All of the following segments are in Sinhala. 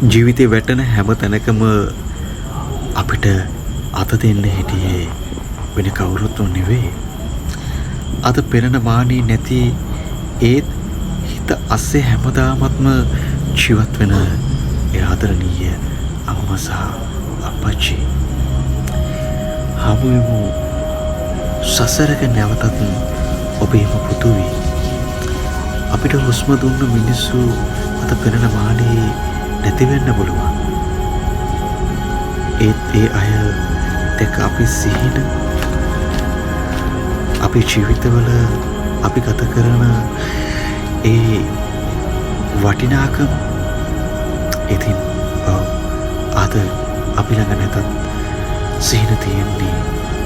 ජීවිතේ වැටෙන හැම තැනකම අපිට අත දෙන්න හිටියේ වෙන කවුරුත් නෙවෙයි. අද පෙරණ මානේ නැති ඒත් හිත අස්සේ හැමදාමත්ම ජීවත් වෙන ඒ ආදරණීය අම්මා සහ අප්පච්චි. හමු වෙමු සසරක නැවතත් ඔබේම පුතු වී. අපිට හුස්ම දුන්න මිනිස්සු අද පෙරණ මානේ නැති වෙන්න පුළුවන්. ඒත් ඒ අය දැක අපි සිහින අපේ ජීවිතවල අපි ගත කරන ඒ වටිනාකම ඉතින් ඔව් අද අපි ළඟ නැතත් සිහින තියෙන්නේ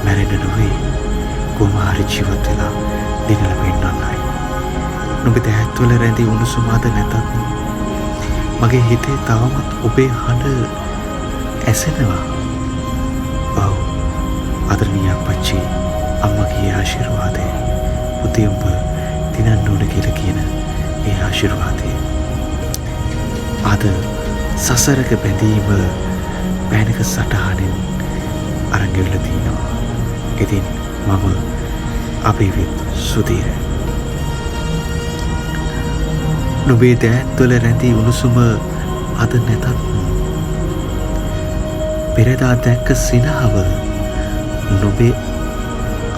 මැරෙන්න නොවේ, කොහොම හරි ජීවත් වෙලා දිනලා පෙන්වන්නයි. නුඹ දැහැත්වල රැඳි උණුසුම අද නැතත් මගේ හිතේ තවමත් ඔබේ හඬ ඇසෙනවා. ඔව් ආදරණීය අප්පච්චි අම්මගේ ආශිර්වාදය පුතේ උඹ දිනන්න ඕන කියලා කියන ඒ ආශිර්වාදය. අද සසරක බැඳීම පෑනක සටහනෙන් අරන් ගෙවිලා තිනවා. ඉතින් මම අභිවිත් සුධීර. නුඹේ දෑත්වල රැඳි උණුසුම අද නැතත් පෙරදා දැක්ක සිනහව නුඹේ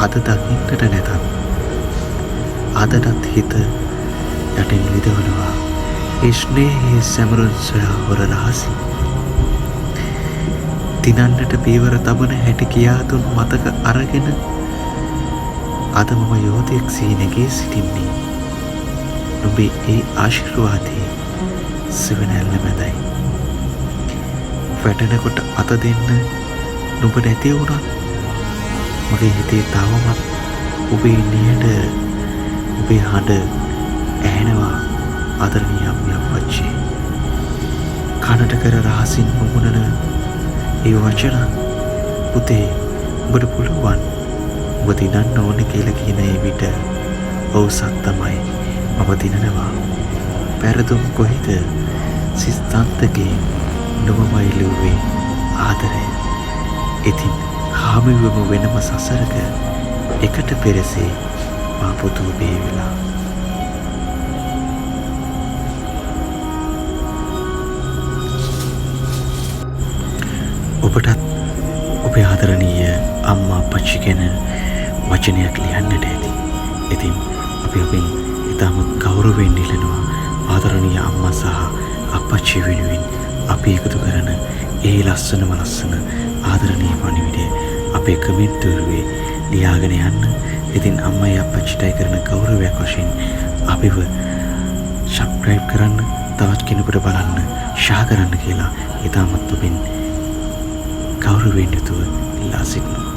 අද දකින්නට නැතත් අදටත් හිත යටින් විදවනවා ඒ ස්නේහයේ සැමරුම් සොයා හොර රහසින්. දිනන්නට පීවර තබන හැටි කියා දුන් මතක අරගෙන අද මම යෝධයෙක් සී නැගී සිටින්නේ නුඹේ ඒ ආශිර්වාදයේ සෙවණැල්ල මැදයි. වැටෙනකොට අත දෙන්න නුඹ නැති වුණත් මගේ හිතේ තවමත් ඔබේ නිහඬ ඔබේ හඬ ඇහෙනවා ආදරණීය අම්මි අප්පච්චි. කනට කර රහසින් මුමුණන ඒ වචන පුතේ උඹට පුළුවන්, උඹ දිනන්න ඕනේ කියලා කියන ඒ විට ඔව් සත්තමයි මම දිනනවා. පෙරදුම් කොහෙද සිස්තන්තගේ නුඹමයි ලිව්වේ ආදරය. ඉතින් හාමිවම වෙනම සසරක එකට පෙරසේ මා පුතු බිහි වෙලා. ඔබටත් ඔබේ ආදරණීය අම්මා අප්පච්චි ගැන වචනයක් ලියන්නට ඇති. ඉතින් අපි ඔබෙන් ඉතාමත් ගෞරවයෙන් ඉල්ලනවා ආදරණීය අම්මා සහ අප්පච්චි වෙනුවෙන් අපි එකතු කරන ඒ ලස්සනම ලස්සන ආදරණීය පණිවිඩය අපේ කමෙන්ට් ලියාගෙන යන්න. ඉතින් අම්මයි අප්පච්චිටයි කරන ගෞරවයක් වශයෙන් අපිව සබ්ස්ක්‍රයිබ් කරන්න, තවත් කෙනෙකුට බලන්න, ෂෙයා කරන්න කියලා ඉතාමත් ඔබෙන් ගෞරවයෙන් යුතුව ඉල්ලා සිටිනවා.